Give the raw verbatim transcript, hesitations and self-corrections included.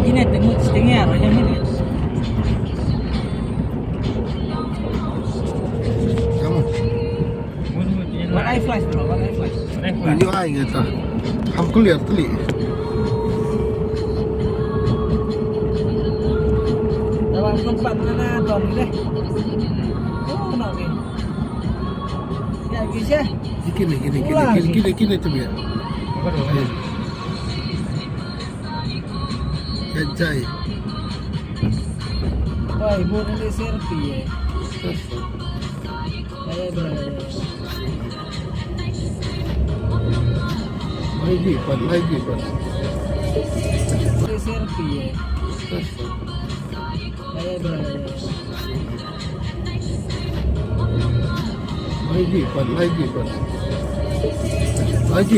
Ini tengok setengah, macam ni. Come on. What I flash, bro? What I flash? What I flash? Tunjuk ai kata. Ham clear teli. Dalam tempat mana, Tom, deh? Oh, nak ni. Ya, kisah. Kini, kini, kini, kini, kini, kini tu biar. Gajai. Wah, ibu nanti serpi ya. Saya berada. Lagi, Pan, lagi, Pan. Nanti serpi ya. Saya berada. Lagi, Pan, lagi, Pan. Lagi,